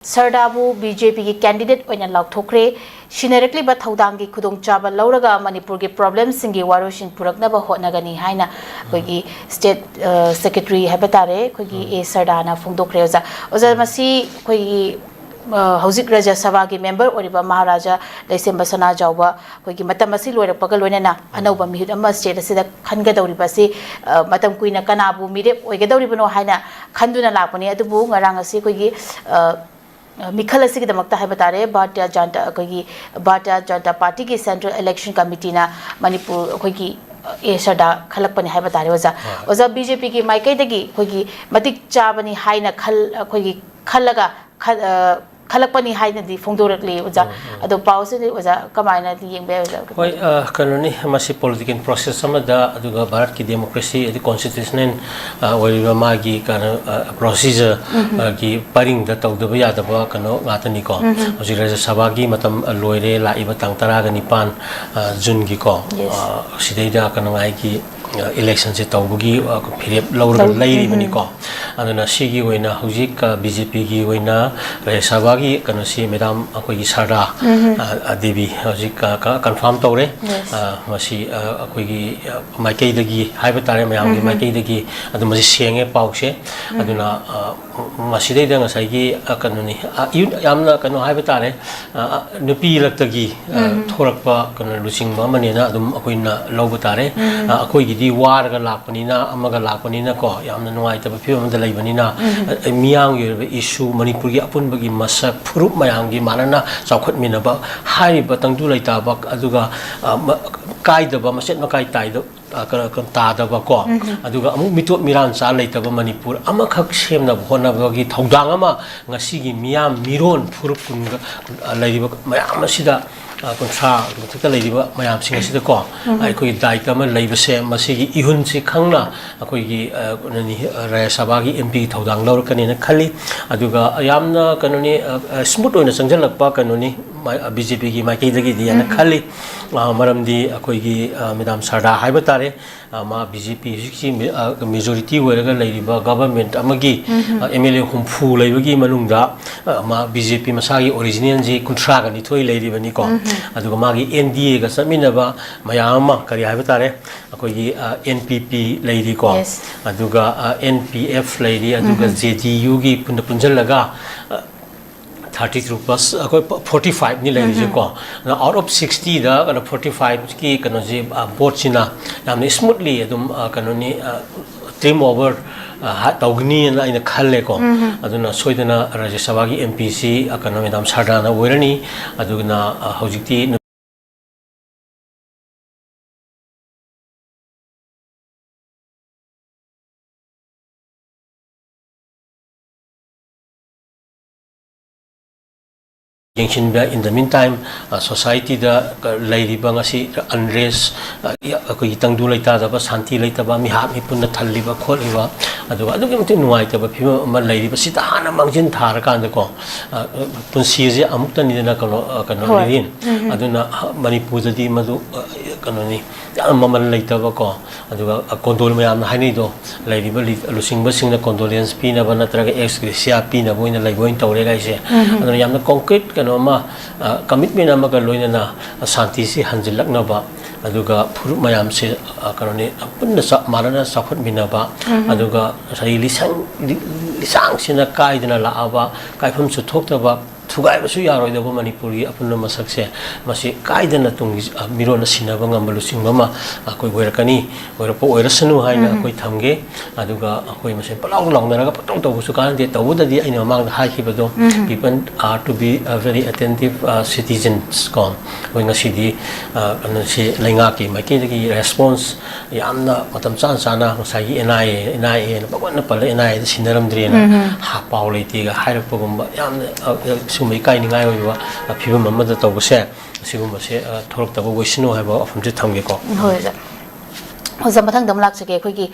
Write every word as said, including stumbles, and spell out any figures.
ꯁꯔꯗꯥꯕꯨ B J ꯄꯤꯒꯤ candidate ꯑꯣꯏꯅ ꯂꯥꯎꯊꯣꯛꯈ꯭ꯔꯦ꯫ ꯁꯤꯟꯅꯔꯛꯂꯤꯕ ꯊꯧꯗꯥꯡꯒꯤ ꯈꯨꯗꯣꯡꯆꯥꯕ ꯂꯧꯔꯒ ꯃꯅꯤꯄꯨꯔꯒꯤ ꯄ꯭ꯔꯣꯕ꯭ꯂꯦꯝꯁꯤꯡꯒꯤ ꯋꯥꯔꯣꯏꯁꯤꯟ ꯄꯨꯔꯛꯅꯕ ꯍꯣꯠꯅꯒꯅꯤ ꯍꯥꯏꯅ ꯑꯩꯈꯣꯏꯒꯤ ꯁ꯭ꯇꯦꯠ, ꯑ, ꯁꯦꯀ꯭ꯔꯦꯇꯔꯤ ꯍꯥꯏꯕ ꯇꯥꯔꯦ, ꯑꯩꯈꯣꯏꯒꯤ ꯑꯦ ꯁꯔꯗꯥꯅ ꯐꯣꯡꯗꯣꯛꯈ꯭ꯔꯦ, ꯑꯣꯖꯥ꯫ ꯑꯣꯖꯥ, ꯃꯁꯤ ꯑꯩꯈꯣꯏꯒꯤ, ꯑ, ꯍꯧꯖꯤꯛ ꯔꯥꯖ꯭ꯌ ꯁꯚꯥꯒꯤ ꯃꯦꯝꯕꯔ ꯑꯣꯏꯔꯤꯕ ꯃꯍꯥꯔꯥꯖꯥ ꯂꯩꯁꯦꯝꯕ ꯁꯅꯥꯖꯥꯎꯕ ꯑꯩꯈꯣꯏꯒꯤ ꯃꯇꯝ ꯑꯁꯤ ꯂꯣꯏꯔꯛꯄꯒ ꯂꯣꯏꯅꯅ ꯑꯅꯧꯕ ꯃꯤꯍꯨꯠ ꯑꯃ ꯁ꯭ꯇꯦꯠ ꯑꯁꯤꯗ ꯈꯟꯒꯗꯧꯔꯤꯕ ꯑꯁꯤ, ꯑ, ꯃꯇꯝ ꯀꯨꯏꯅ ꯀꯅꯥꯕꯨ ꯃꯤꯔꯦꯞ ꯑꯣꯏꯒꯗꯧꯔꯤꯕꯅꯣ ꯍꯥꯏꯅ ꯈꯟꯗꯨꯅ ꯂꯥꯛꯄꯅꯤ꯫ ꯑꯗꯨꯕꯨ ꯉꯔꯥꯡ ꯑꯁꯤ ꯑꯩꯈꯣꯏꯒꯤ, ꯑ, ꯃꯤꯈꯜ ꯑꯁꯤꯒꯤꯗꯃꯛꯇ ꯍꯥꯏꯕ ꯇꯥꯔꯦ, ꯚꯥꯔꯇꯤꯌ ꯖꯅꯇꯥ, ꯑꯩꯈꯣꯏꯒꯤ ꯚꯥꯔꯇꯤꯌ ꯖꯅꯇꯥ ꯄꯥꯔꯇꯤꯒꯤ ꯁꯦꯟꯇ꯭ꯔꯦꯜ ꯏꯂꯦꯛꯁꯟ ꯀꯃꯤꯇꯤꯅ ꯃꯅꯤꯄꯨꯔ ꯑꯩꯈꯣꯏꯒꯤ, ꯑꯦ ꯁꯔꯗꯥ ꯈꯜꯂꯛꯄꯅꯤ ꯍꯥꯏꯕ ꯇꯥꯔꯦ, ꯑꯣꯖꯥ꯫ ꯍꯣꯏ꯫ ꯑꯣꯖꯥ, ꯕꯤ ꯖꯦ ꯄꯤꯒꯤ ꯃꯥꯏꯀꯩꯗꯒꯤ ꯑꯩꯈꯣꯏꯒꯤ ꯃꯇꯤꯛ ꯆꯥꯕꯅꯤ ꯍꯥꯏꯅ ꯈꯜ-, ꯑꯩꯈꯣꯏꯒꯤ ꯈꯜꯂꯒ ꯈ-, ꯑ, ꯈꯜꯂꯛꯄꯅꯤ ꯍꯥꯏꯅꯗꯤ ꯐꯣꯡꯗꯣꯔꯛꯂꯤ, ꯑꯣꯖꯥ꯫ ꯎꯝ, ꯎꯝ꯫ ꯑꯗꯣ ꯄꯥꯎꯁꯤꯗꯤ ꯑꯣꯖꯥ ꯀꯃꯥꯏꯅꯗꯤ ꯌꯦꯡꯕ ꯌꯥꯏ, ꯑꯣꯖꯥ? ꯍꯣꯏ, ꯑ, ꯀꯩꯅꯣꯅꯤ, ꯃꯁꯤ ꯄꯣꯂꯤꯇꯤꯀꯦꯜ ꯄ꯭ꯔꯣꯁꯦꯁ ꯑꯃꯗ, ꯑꯗꯨꯒ ꯚꯥꯔꯠꯀꯤ ꯗꯦꯃꯣꯀ꯭ꯔꯦꯁꯤ ꯑꯗꯩ ꯀꯣꯟꯁꯇꯤꯇ꯭ꯌꯨꯁꯅꯦꯜ, ꯑ, ꯑꯣꯏꯔꯤꯕ ꯃꯥꯒꯤ ꯀꯩꯅꯣ, ꯑ, ꯄ꯭ꯔꯣꯁꯤꯖꯔ, ꯎꯝ, ꯎꯝ꯫ ꯑ, ꯒꯤ ꯄꯔꯤꯡꯗ ꯇꯧꯗꯕ ꯌꯥꯗꯕ ꯀꯩꯅꯣ ꯉꯥꯛꯇꯅꯤꯀꯣ꯫ ꯎꯝ, ꯎꯝ꯫ ꯍꯧꯖꯤꯛ ꯔꯥꯖ꯭ꯌ ꯁꯚꯥꯒꯤ ꯃꯇꯝ, ꯑ, ꯂꯣꯏꯔꯦ, ꯂꯥꯛꯏꯕ ꯇꯥꯡ ꯇꯔꯥꯒ ꯅꯤꯄꯥꯟ, ꯑ, ꯖꯨꯟꯒꯤꯀꯣ꯫ Yes꯫ ꯑ, ꯁꯤꯗꯩꯗ ꯀꯩꯅꯣ ꯉꯥꯏꯒꯤ, ꯑ, ꯏꯂꯦꯛꯁꯟꯁꯦ ꯇꯧꯕꯒꯤ, ꯑ, ꯐꯤꯔꯦꯞ ꯂꯧꯔꯒ ꯇꯧ-, ꯎꯝ, ꯎꯝ꯫ ꯂꯩꯔꯤꯕꯅꯤꯀꯣ꯫ ꯑꯗꯨꯅ ꯁꯤꯒꯤ ꯑꯣꯏꯅ ꯍꯧꯖꯤꯛ, ꯑ, ꯕꯤ ꯖꯦ ꯄꯤꯒꯤ ꯑꯣꯏꯅ ꯔꯥꯖ꯭ꯌ ꯁꯚꯥꯒꯤ ꯀꯩꯅꯣꯁꯤ ꯃꯦꯗꯥꯝ ꯑꯩꯈꯣꯏꯒꯤ ꯁꯔꯗꯥ, ꯎꯝ, ꯎꯝ꯫ ꯑ, ꯑ, ꯗꯦꯕꯤ ꯍꯧꯖꯤꯛ, ꯑ, ꯀ-, ꯀꯟꯐꯥꯔꯝ ꯇꯧꯔꯦ꯫ Yes꯫ ꯑ, ꯃꯁꯤ, ꯑ, ꯑꯩꯈꯣꯏꯒꯤ, ꯑ, ꯃꯥꯏꯀꯩꯗꯒꯤ ꯍꯥꯏꯕ ꯇꯥꯔꯦ, ꯃꯌꯥꯝꯒꯤ ꯎꯝ, ꯎꯝ꯫ ꯃꯥꯏꯀꯩꯗꯒꯤ ꯑꯗꯨꯝ ꯃꯁꯤ ꯁꯦꯡꯉꯦ ꯄꯥꯎꯁꯦ꯫ ꯎꯝ꯫ ꯑꯗꯨꯅ, ꯑ, ꯃꯁꯤꯗꯩꯗ ꯉꯁꯥꯏꯒꯤ, ꯑ, ꯀꯩꯅꯣꯅꯤ, ꯑ, ꯌꯨ-, ꯌꯥꯝꯅ ꯀꯩꯅꯣ ꯍꯥꯏꯕ ꯇꯥꯔꯦ, ꯑ, ꯑ, ꯅꯨꯄꯤ ꯏꯔꯛꯇꯒꯤ, ꯑ, ꯎꯝ꯫ ꯊꯣꯔꯛꯄ ꯀꯩꯅꯣ ꯂꯨꯆꯤꯡꯕ ꯑꯃꯅꯦꯅ ꯑꯗꯨꯝ ꯑꯩꯈꯣꯏꯅ ꯂꯧꯕ ꯇꯥꯔꯦ꯫ ꯎꯝ꯫ ꯑ, ꯑꯩꯈꯣꯏꯒꯤꯗꯤ ꯋꯥꯔꯒ ꯂꯥꯛꯄꯅꯤꯅ, ꯑꯃꯒ ꯂꯥꯛꯄꯅꯤꯅꯀꯣ, ꯌꯥꯝꯅ ꯅꯨꯡꯉꯥꯏꯇꯕ ꯐꯤꯕꯝ ꯑꯃꯗ ꯂꯩꯕꯅꯤꯅ, ꯎꯝ꯫ ꯑ, ꯃꯤꯌꯥꯝꯒꯤ ꯑꯣꯏꯕ ꯏꯁꯨ, ꯃꯅꯤꯄꯨꯔꯒꯤ ꯑꯄꯨꯟꯕꯒꯤ ꯃꯁꯛ, ꯐꯨꯔꯨꯞ ꯃꯌꯥꯝꯒꯤ ꯃꯥꯟꯅꯅ ꯆꯥꯎꯈꯠꯃꯤꯟꯅꯕ, ꯍꯥꯏꯔꯤꯕ ꯇꯪꯗꯨ ꯂꯩꯇꯥꯕ, ꯑꯗꯨꯒ, ꯑ, ꯃ-, ꯀꯥꯏꯗꯕ, ꯃꯆꯦꯠ ꯃꯀꯥꯏ ꯇꯥꯏꯗ-, ꯑ, ꯀ-, ꯀ-, ꯇꯥꯗꯕꯀꯣ, ꯎꯝ꯫ ꯑꯗꯨꯒ ꯑꯃꯨꯛ ꯃꯤꯇꯣꯠ ꯃꯤꯔꯥꯟ ꯆꯥ ꯂꯩꯇꯕ ꯃꯅꯤꯄꯨꯔ ꯑꯃꯈꯛ ꯁꯦꯝꯅꯕ ꯍꯣꯠꯅꯕꯒꯤ ꯊꯧꯗꯥꯡ ꯑꯃ ꯉꯁꯤꯒꯤ ꯃꯤꯌꯥꯝ ꯃꯤꯔꯣꯟ ꯐꯨꯔꯨꯞ ꯀꯨꯟꯒ, ꯑ, ꯂꯩꯔꯤꯕ ꯃꯌꯥꯝ ꯑꯁꯤꯗ ꯑ, ꯀꯨꯟꯊ꯭ꯔꯥ ꯃꯊꯛꯇ ꯂꯩꯔꯤꯕ ꯃꯌꯥꯝꯁꯤꯡ ꯑꯁꯤꯗꯀꯣ, ꯑꯩꯈꯣꯏꯒꯤ ꯗꯥꯏꯇ ꯑꯃ ꯂꯩꯕꯁꯦ, ꯃꯁꯤꯒꯤ ꯏꯍꯨꯟꯁꯤ ꯈꯪꯅ ꯑꯩꯈꯣꯏꯒꯤ, ꯑ, ꯀꯩꯅꯣꯅꯤ, ꯔꯥꯖ꯭ꯌ ꯁꯚꯥꯒꯤ ꯑꯦꯝ ꯄꯤꯒꯤ ꯊꯧꯗꯥꯡ ꯂꯧꯔꯛꯀꯅꯦꯅ ꯈꯜꯂꯤ꯫ ꯑꯗꯨꯒ ꯌꯥꯝꯅ ꯀꯩꯅꯣꯅꯤ, ꯑ, ꯑ, ꯁ꯭ꯃꯨꯠ ꯑꯣꯏꯅ ꯆꯪꯁꯤꯜꯂꯛꯄ ꯀꯩꯅꯣꯅꯤ, ꯃꯥꯏ-, ꯕꯤ ꯖꯦ ꯄꯤꯒꯤ ꯃꯥꯏꯀꯩꯗꯒꯤꯗꯤ ꯍꯥꯏꯅ ꯈꯜꯂꯤ꯫ ꯑ, ꯃꯔꯝꯗꯤ ꯑꯩꯈꯣꯏꯒꯤ, ꯑ, ꯃꯦꯗꯥꯝ ꯁꯔꯗꯥ ꯍꯥꯏꯕ ꯇꯥꯔꯦ, ꯑ, ꯃꯥ ꯕꯤ ꯖꯦ ꯄꯤ ꯍꯧꯖꯤꯛꯁꯤ ꯃꯦ-, ꯑ, ꯃꯦꯖꯣꯔꯤꯇꯤ ꯑꯣꯏꯔꯒ ꯂꯩꯔꯤꯕ ꯒꯚꯔꯟꯃꯦꯟꯠ ꯑꯃꯒꯤ, ꯑ, ꯑꯦꯝ ꯑꯦꯜ ꯑꯦ ꯍꯨꯝꯐꯨ ꯂꯩꯕꯒꯤ ꯃꯅꯨꯡꯗ, ꯑ, ꯃꯥ ꯕꯤ ꯖꯦ ꯄꯤ ꯃꯁꯥꯒꯤ ꯑꯣꯔꯤꯖꯤꯅꯦꯜꯁꯤ ꯀꯨꯟꯊ꯭ꯔꯥꯒ ꯅꯤꯊꯣꯏ ꯂꯩꯔꯤꯕꯅꯤꯀꯣ꯫ ꯑꯗꯨꯒ ꯃꯥꯒꯤ ꯑꯦꯟ ꯗꯤ ꯑꯦꯒ ꯆꯠꯃꯤꯟꯅꯕ ꯃꯌꯥꯝ ꯑꯃ, ꯀꯔꯤ ꯍꯥꯏꯕ ꯇꯥꯔꯦ, ꯑꯩꯈꯣꯏꯒꯤ, ꯑ, ꯑꯦꯟ ꯄꯤ ꯄꯤ ꯂꯩꯔꯤꯀꯣ, Yes. ꯑꯗꯨꯒ, ꯑ, ꯑꯦꯟ ꯄꯤ ꯑꯦꯐ ꯂꯩꯔꯤ, ꯑꯗꯨꯒ ꯖꯦ ꯗꯤ ꯌꯨꯒꯤ ꯄꯨꯟꯅ ꯄꯨꯟꯁꯤꯜꯂꯒ, ꯑ, ꯊꯥꯔꯇꯤ ꯇꯨ ꯄ꯭ꯂꯁ ꯑꯩꯈꯣꯏ ꯐꯣꯔꯇꯤ ꯐꯥꯏꯚꯅꯤ ꯂꯩꯔꯤꯁꯦꯀꯣ꯫ ꯑꯗ ꯑꯥꯎꯠ ꯑꯣꯐ ꯁꯤꯛꯁꯇꯤꯗ ꯀꯩꯅꯣ ꯐꯣꯔꯇꯤ ꯐꯥꯏꯚꯀꯤ ꯀꯩꯅꯣꯁꯤ, ꯑ, ꯕꯣꯠꯁꯤꯅ ꯌꯥꯝꯅ ꯁ꯭ꯃꯨꯠꯂꯤ ꯑꯗꯨꯝ, ꯑ, ꯀꯩꯅꯣꯅꯤ, ꯑ, ꯇ꯭ꯔꯤꯝ ꯑꯣꯚꯔ, ꯑ, ꯍꯥ-, ꯇꯧꯒꯅꯤꯅ ꯑꯩꯅ ꯈꯜꯂꯦꯀꯣ꯫ ꯑꯗꯨꯅ ꯁꯣꯏꯗꯅ ꯔꯥꯖ꯭ꯌ ꯁꯚꯥꯒꯤ ꯑꯦꯝ ꯄꯤꯁꯤ, ꯑ, ꯀꯩꯅꯣ, ꯃꯦꯗꯥꯝ ꯁꯔꯗꯥꯅ ꯑꯣꯏꯔꯅꯤ꯫ ꯑꯗꯨꯅ, ꯑ, ꯍꯧꯖꯤꯛꯇꯤ ꯌꯦꯡꯁꯤꯟꯕ, in the meantime, ꯑ, ꯁꯣꯁꯥꯏꯇꯤꯗ ꯂꯩꯔꯤꯕ ꯉꯁꯤ ꯑꯟꯔꯦꯁ, ꯑ, ꯑꯩꯈꯣꯏꯒꯤ ꯇꯪꯗꯨ ꯂꯩꯇꯥꯗꯕ, ꯁꯥꯟꯇꯤ ꯂꯩꯇꯕ, ꯃꯤꯍꯥꯠ ꯃꯤꯄꯨꯟꯅ ꯊꯜꯂꯤꯕ ꯈꯣꯠꯂꯤꯕ, ꯑꯗꯨꯒ ꯑꯗꯨꯛꯀꯤ ꯃꯇꯤꯛ ꯅꯨꯡꯉꯥꯏꯇꯕ ꯐꯤꯕꯝ ꯑꯃ ꯂꯩꯔꯤꯕꯁꯤꯗ ꯍꯥꯟꯅ ꯃꯥꯡꯖꯤꯟ ꯊꯥꯔꯀꯥꯟꯗꯀꯣ, ꯑ, ꯄꯨꯟꯁꯤ ꯑꯁꯤ ꯑꯃꯨꯛꯇꯅꯤꯗꯅ, ꯀꯩꯅꯣ, ꯑ, ꯀꯩꯅꯣ, ꯍꯣꯏ꯫ ꯂꯤꯔꯤꯟ꯫ ꯑꯗꯨꯅ, ꯑ, ꯃꯅꯤꯄꯨꯔꯗꯗꯤ ꯃꯗꯨ, ꯑ, ꯀꯩꯅꯣꯅꯤ, ꯌꯥꯝꯅ ꯃꯃꯜ ꯂꯩꯇꯕꯀꯣ, ꯑꯗꯨꯒ, ꯑ, ꯀꯣꯟꯗꯣꯜ ꯃꯌꯥꯝꯅ ꯍꯥꯏꯅꯩꯗꯣ, ꯂꯩꯔꯤꯕ ꯂꯤ-, ꯂꯨꯆꯤꯡꯕꯁꯤꯡꯅ ꯀꯣꯟꯗꯣꯂꯦꯟꯁ ꯄꯤꯅꯕ ꯅꯠꯇ꯭ꯔꯒ ꯑꯦꯛꯁ ꯒ꯭ꯔꯦꯁꯤꯌꯥ ꯄꯤꯅꯕ ꯑꯣꯏꯅ ꯂꯩꯕ ꯑꯣꯏꯅ ꯇꯧꯔꯦ ꯍꯥꯏꯁꯦ꯫ ꯑꯗꯨꯅ ꯌꯥꯝꯅ ꯀꯣꯡꯀ꯭ꯔꯤꯠ ꯀꯩꯅꯣ ꯑꯃ, ꯑ, ꯀꯃꯤꯠꯃꯦꯟ ꯑꯃꯒ ꯂꯣꯏꯅꯅ ꯁꯥꯟꯇꯤꯁꯤ ꯍꯟꯖꯤꯜꯂꯛꯅꯕ, ꯑꯗꯨꯒ ꯐꯨꯔꯨꯞ ꯃꯌꯥꯝꯁꯦ, ꯑ, ꯀꯩꯅꯣꯅꯤ, ꯄꯨꯟꯅ ꯆꯞ ꯃꯥꯟꯅꯅ ꯆꯥꯎꯈꯠꯃꯤꯟꯅꯕ, ꯑꯗꯨꯒ ꯉꯁꯥꯏꯒꯤ ꯂꯤꯁꯪ-, ꯂꯤ-, ꯂꯤꯁꯥꯡꯁꯤꯟꯅ ꯀꯥꯏꯗꯅ ꯂꯥꯛꯑꯕ, ꯀꯥꯏꯐꯝꯁꯨ ꯊꯣꯛꯇꯕ, ꯊꯨꯒꯥꯏꯕꯁꯨ ꯌꯥꯔꯣꯏꯗꯕ ꯃꯅꯤꯄꯨꯔꯒꯤ ꯑꯄꯨꯟꯕ ꯃꯁꯛꯁꯦ, ꯃꯁꯤ ꯀꯥꯏꯗꯅ ꯇꯨꯡꯒꯤ, ꯑ, ꯃꯤꯔꯣꯟꯅ ꯁꯤꯟꯅꯕ ꯉꯝꯕ ꯂꯨꯆꯤꯡꯕ ꯑꯃ ꯑꯩꯈꯣꯏ ꯑꯣꯏꯔꯛꯀꯅꯤ, ꯑꯣꯏꯔꯛꯄ ꯑꯣꯏꯔꯁꯅꯨ ꯍꯥꯏꯅ ꯑꯩꯈꯣꯏ ꯊꯝꯒꯦ꯫ ꯑꯗꯨꯒ ꯑꯩꯈꯣꯏ ꯃꯁꯦꯟ ꯄꯪꯂꯥꯎ ꯂꯥꯎꯅꯔꯒ ꯄꯪꯇꯧ ꯇꯧꯕꯁꯨ ꯀꯥꯟꯅꯗꯦ꯫ ꯇꯧꯕꯗꯗꯤ ꯑꯩꯅ ꯃꯃꯥꯡꯗ ꯍꯥꯏꯈꯤꯕꯗꯣ, people are to be, uh, very attentive, uh, citizens ꯀꯣ꯫ ꯑꯩꯈꯣꯏ ꯉꯁꯤꯗꯤ, ꯑ, ꯀꯩꯅꯣꯁꯤ ꯂꯩꯉꯥꯛꯀꯤ ꯃꯥꯏꯀꯩꯗꯒꯤ ꯔꯦꯁꯄꯣꯟꯁ ꯌꯥꯝꯅ ꯃꯇꯝ ꯆꯥꯅ ꯆꯥꯅ ꯉꯁꯥꯏꯒꯤ ꯑꯦꯟ ꯑꯥꯏ ꯑꯦ, ꯑꯦꯟ ꯑꯥꯏ ꯑꯦꯅ ꯄꯪꯄꯟꯗ ꯄꯜꯂ ꯑꯦꯟ ꯑꯥꯏ ꯑꯦꯗ ꯁꯤꯟꯅꯔꯝꯗ꯭ꯔꯦꯅ ꯍꯥ-, ꯄꯥꯎ ꯂꯩꯇꯦꯒ ꯍꯥꯏꯔꯛꯄꯒꯨꯝꯕ ꯌꯥꯝꯅ, ꯑ, ꯑ, ꯁꯤꯒꯨꯝꯕ ꯏꯀꯥꯏꯅꯤꯡꯉꯥꯏ ꯑꯣꯏꯕ ꯐꯤꯕꯝ ꯑꯃꯗ ꯇꯧꯕꯁꯦ, ꯑꯁꯤꯒꯨꯝꯕꯁꯦ ꯊꯣꯛꯂꯛꯇꯕ ꯑꯣꯏꯁꯅꯨ ꯍꯥꯏꯕ ꯋꯥꯐꯝꯁꯦ ꯊꯝꯒꯦꯀꯣ꯫ ꯍꯣꯏ ꯑꯣꯖꯥ꯫ ꯑꯣꯖꯥ, ꯃꯊꯪꯗ ꯑꯃꯨꯛ ꯂꯥꯛꯆꯒꯦ꯫ ꯑꯩꯈꯣꯏꯒꯤ